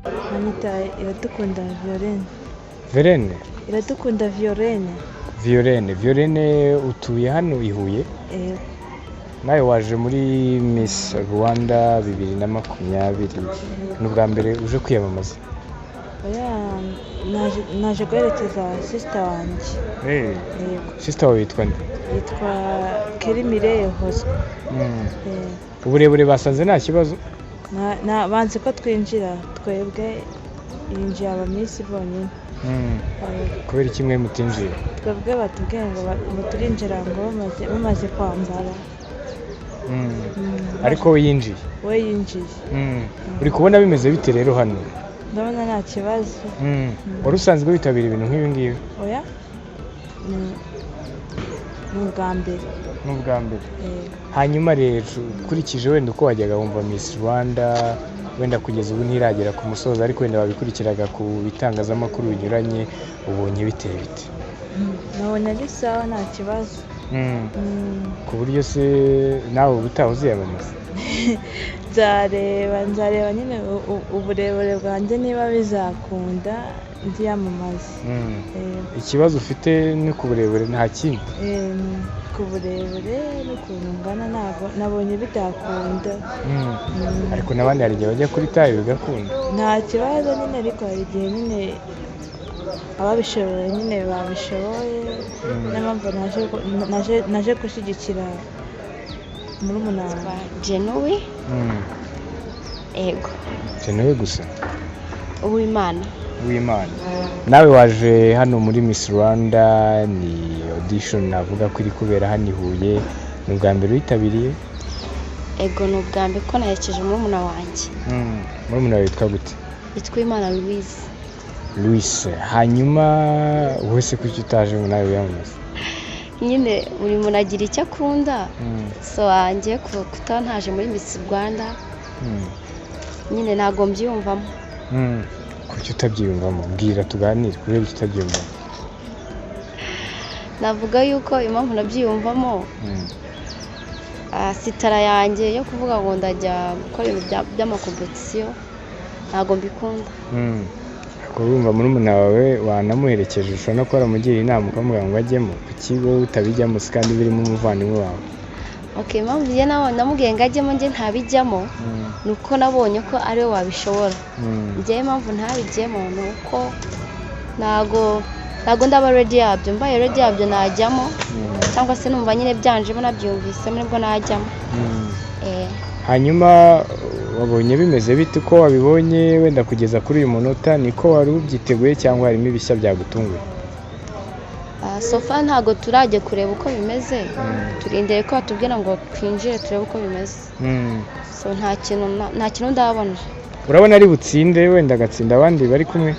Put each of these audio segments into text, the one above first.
Banyita Iradukunda Violene. Verene? Iradukunda Violene. Violene, Violene, utuye hano i Huye? Yego. Nawe waje muri Miss Rwanda 2020, ni ubwa mbere uje kwiyamamaza? Oya, naje guherekeza sister wanjye. Yego. Sister wawe yitwa nde? Yitwa Kelly Mireille Hoswa. Uburebure basanze nta kibazo? Banze ko twinjira twebwe, yinjiye aba Miss bonyine. Yego. Kubera iki mwe mutinjiye? Twebwe batubwiye ngo turinjira ngo bamaze kwambara. Ariko we yinjiye? We yinjiye. Uri kubona bimeze bite rero hano? Ndabona nta kibazo. Wari usanzwe witabira ibintu nk'ibi ngibi? Oya, ni ubwa mbere. Ni ubwa mbere? Yego. Hanyuma rero, ukurikije wenda uko wajyaga wumva Miss Rwanda, wenda kugeza ubu ntiragera ku musozo, ariko wenda wabikurikiraga ku bitangazamakuru binyuranye, ubonye biteye bite? Nabonye ari sawa, nta kibazo. Ku buryo se nawe ubutaha uziyamamaza? Nzareba nyine uburebure bwanjye, niba bizakunda nziyamamaze. Ikibazo ufite ni ku burebure, nta kindi? Ni ku burebure n'ukuntu ngana, ntabwo nabonye bidakunda. Ariko n'abandi hari igihe bajya kuri taille bigakunda. Nta kibazo nyine, ariko hari igihe nyine ababishoboye nyine babishoboye. Niyo mpamvu naje gushyigikira murumuna wanjye. Genuwe. Ego. Genuwe gusa? Uwimana. W'Imana, nawe waje hano muri Miss Rwanda, ni audition navuga ko iri kubera hano i Huye, ni ubwa mbere witabiriye? Ego, ni ubwa mbere, ko naherekeje murumuna wanjye. Murumuna wawe witwa gute? Yitwa Imana Louise. Louise. Hanyuma wowe se kuki utaje ngo nawe wiyamamaze? Nyine buri muntu agira icyo akunda. So wanjye kutaba ntaje muri Miss Rwanda, nyine ntabwo mbyiyumvamo. Kuki utabyiyumvamo? Mbwira tuganire, kubera iki utabyiyumvamo? Navuga yuko impamvu nabyiyumvamo, sitara yanjye yo kuvuga ngo ndajya gukora ibintu by'amacompétition ntabwo mbikunda. Ariko urumva murumuna wawe wanamuherekeje, ushobora no kuba waramugira inama ukamubwira ngo ajyemo. Kuki wowe utabijyamo se kandi birimo umuvandimwe wawe? Okay, impamvu njye nawe namubwiye ngo ajyemo, njye ntabijyamo, ni uko nabonye ko ariwe wabishobora. Njyewe impamvu ntabijyemo ni uko ntago ndaba ready yabyo. Mbaye ready yabyo najyamo, cyangwa se numva nyine byanjemo, nabyumvisemo, nibwo najyamo. Hanyuma wabonye bimeze bite? Uko wabibonye wenda kugeza kuri uyu munota, niko wari ubyiteguye cyangwa harimo ibishya byagutunguye? So far ntago turajya kureba uko bimeze, turindiriye ko batubwira ngo twinjire turebe uko bimeze. So nta kintu ndabona. Urabona ari butsinde, wenda agatsinda abandi bari kumwe?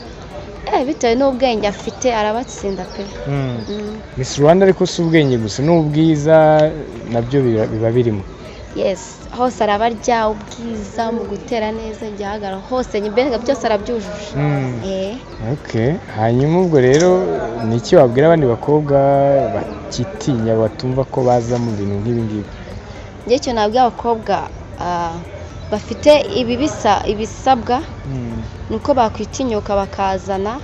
Bitewe n'ubwenge afite arabatsinda pe. Miss Rwanda ariko si ubwenge gusa, n'ubwiza nabyo biba birimo. Yes, hose arabarya, ubwiza, mu gutera neza igihagararo, hose mbega byose arabyujuje. Okay. Hanyuma ubwo rero ni iki wabwira abandi bakobwa bakitinya, batumva ko baza mu bintu nk'ibi ngibi? Njye icyo nabwira abakobwa bafite ibi bisa ibisabwa, ni uko bakwitinyuka bakazana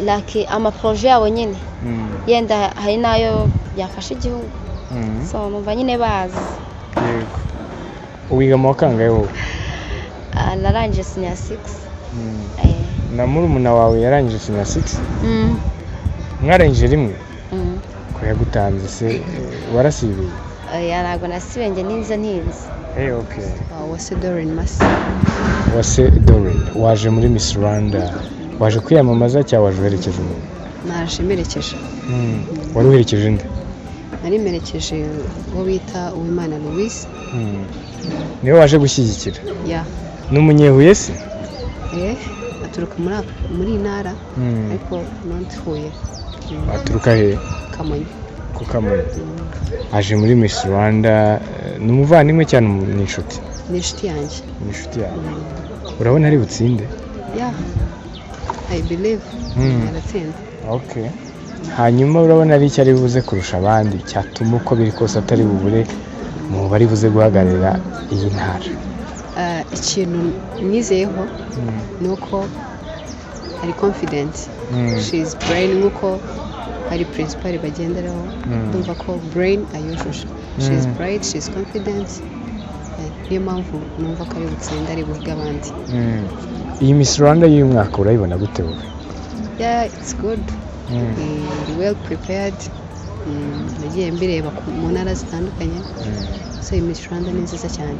like amaprojets yabo nyine. Yenda hari n'ayo yafasha igihugu. So numva nyine bazi. Yego. Wiga mu wa kangahe wowe? Narangije senior 6. Na murumuna wawe yarangije senior 6? Mm. Mwarangije rimwe? Mm. Ko yagutanze se, warasibiye? Oya, ntabwo nasibe, njye ninze ntinze. Hey, okay. Uwase Doreen Masi. Uwase Doreen, waje muri Miss Rwanda, waje kwiyamamaza cyangwa waje uherekeje umuntu? Naje merekeje. Wari uherekeje nde? Nari merekeje uwo bita Uwimana Louise. Niwe waje gushyigikira? Ya. Ni umunyehuye se? Aturuka muri iyi ntara, ariko not Huye. Aturuka he? Kamonyi. Ku Kamonyi. Aje muri Miss Rwanda, ni umuvandimwe cyane, ni inshuti? Ni inshuti yanjye. Ni inshuti yawe. Urabona ari butsinde? Yeah. I believe. Aratsinda. Okay. Hanyuma urabona ari icyo ari buze kurusha abandi cyatuma uko biri kose atari bubure mu bari buze guhagararira iyi ntara? Ikintu mwizeyeho ni uko ari confident. She is brain, nk'uko hari principal bagenderaho. Ndumva ko brain ayujuje. She is bright, she is confident. Niyo mpamvu numva ko ari butsinde, ari buhiga abandi. Iyi Miss Rwanda y'uyu mwaka urayibona gute wowe? Yeah, it's good. Iri well prepared. Nagiye mbireba mu ntara zitandukanye. So iyi Miss Rwanda ni nziza cyane.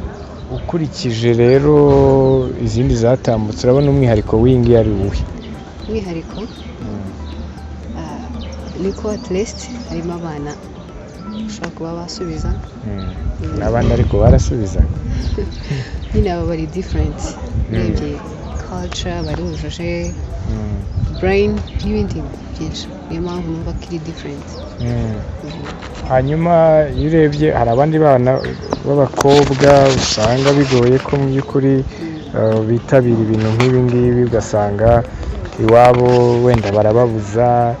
Ukurikije rero izindi zatambutse, urabona umwihariko w'iyi ngiyi ari uwuhe? Umwihariko niko at least harimo abana ushobora kuba basubiza. N'abandi ariko barasubizaga. Nyine aba bari different, urebye culture barujuje, brain n'ibindi byinshi. Niyo mpamvu numva ko iri different. Hanyuma iyo urebye, hari abandi bana b'abakobwa usanga bigoye ko mu by'ukuri bitabira ibintu nk'ibi ngibi, ugasanga iwabo wenda barababuza.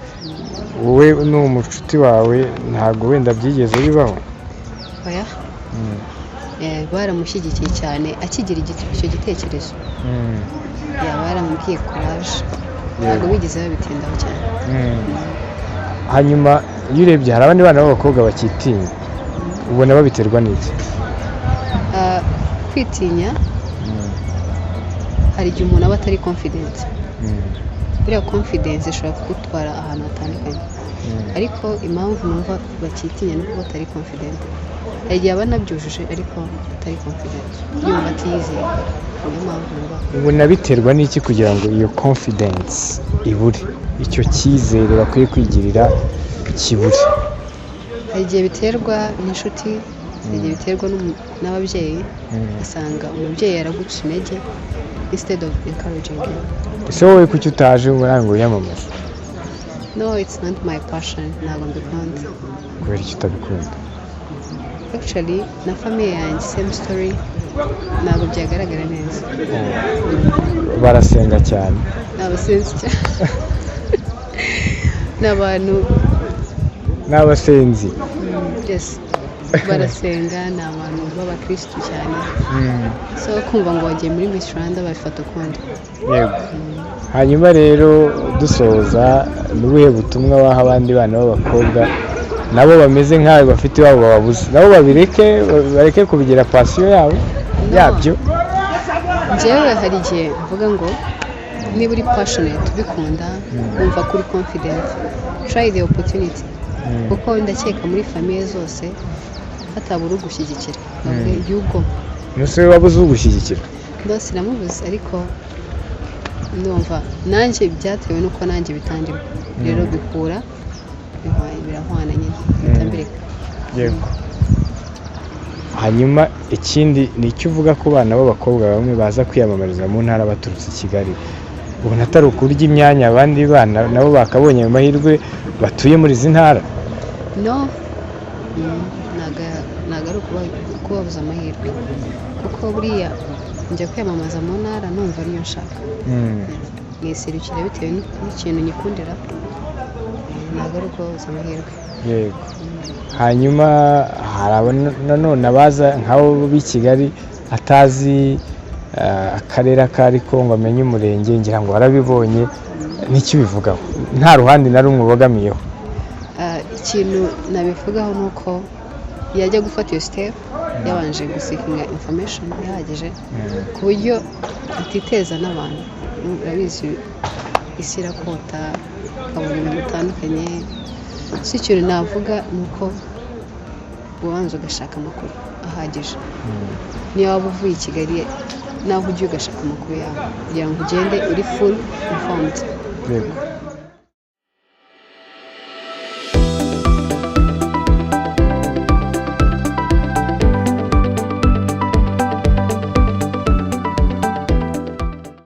Wowe ni umucuti wawe, ntabwo wenda byigeze bibaho? Oya. Baramushyigikiye cyane akigira icyo gitekerezo. Yaba yaramubwiye courage, ntabwo bigeze babitindaho cyane. Hanyuma iyo urebye, hari abandi bana b'abakobwa bakitinya, ubona babiterwa n'iki? Kwitinya, hari igihe umuntu aba atari confident. Buriya confidence ishobora kugutwara ahantu hatandukanye, ariko impamvu numva bakitinya ni uko batari confident. Hari igihe aba anabyujuje ariko atari confident, yumva atiyizeye. Niyo mpamvu numva. Ubona biterwa n'iki kugira ngo iyo confidence ibure, icyo cyizere bakwiye kwigirira kibure? Hari igihe biterwa n'inshuti, hari igihe biterwa n'ababyeyi, ugasanga umubyeyi yaraguca intege instead of encouraging you. Ese wowe kuki utaje ngo nawe ngo wiyamamaze? No, it's not my passion, ntabwo mbikunda. Kubera iki utabikunda? Actually na famille yanjye same story, ntabwo byagaragara neza. Barasenga cyane? Ni abasenzi cyane, ni abantu Ni abasenzi? Yes, barasenga, ni abantu b'abakirisitu cyane. So kumva ngo wagiye muri Miss Rwanda babifata ukundi. Yego. Hanyuma rero dusoza, ni ubuhe butumwa waha abandi bana b'abakobwa nabo bameze nkawe, bafite iwabo bababuze, nabo babireke, bareke kubigira passion yabo yabyo? Njyewe hari igihe mvuga ngo niba uri passionate, ubikunda, wumva ko uri confident, try the opportunity, kuko ndakeka muri famille zose hatabura ugushyigikira. Bavuge you go. Umusore wabuze ugushyigikira? No, sinamubuze, ariko ndumva nanjye byatewe n'uko nanjye bitandimo. Rero bihura, birahwana nyine, mpita mbireka. Yego. Hanyuma ikindi ni icyo uvuga ku bana b'abakobwa bamwe baza kwiyamamariza mu ntara baturutse i Kigali? Ubona atari ukurya imyanya abandi bana nabo bakabonye ayo mahirwe batuye muri izi ntara? No. Ntabwo ari ukubabuza amahirwe, kuko buriya njya kwiyamamaza mu ntara numva ariyo nshaka, niserukira bitewe n'ikintu nyikundira. Ntabwo ari ukubabuza amahirwe. Yego. Hanyuma hari nanone abaza nk'abo b'i Kigali atazi akarere ako ariko ngo amenye umurenge. Ngira ngo warabibonye, n'icyo ubivugaho nta ruhande na rumwe ubogamiyeho? Ikintu nabivugaho ni uko yajya gufata iyo step yabanje guseekinga information ihagije, ku buryo atiteza n'abantu. Urabizi, isi irakota, ukabona ibintu bitandukanye. Si ikintu navuga ni uko ubanza ugashaka amakuru ahagije. Niyo waba uvuye i Kigali, naho ugiye ugashaka amakuru yawe kugira ngo ugende uri full informed. Yego.